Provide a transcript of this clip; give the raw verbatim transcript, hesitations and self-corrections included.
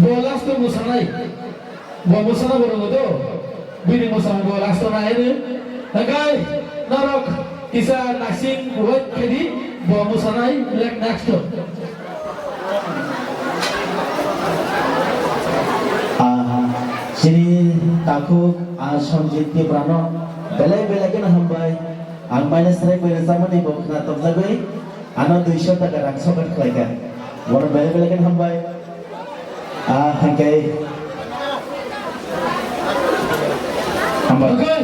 Bo last o mwsanai. Bo mwsana bo rwgo do. Bini mwsana bo last o nai hwnwi. Hwnkhe norok kisa naising wait khaidi, bo mwsanai lek next o. Ah, chini takhuk, ah, Sanjit Tiprano belai belai kheno hambai. Ang minus rek bai rwchapmani bo khna topjagwi ano duiso taka rang sokat khlaikha. Bono belai belai kheno hambai. Ah, hwnkhe. Hambai.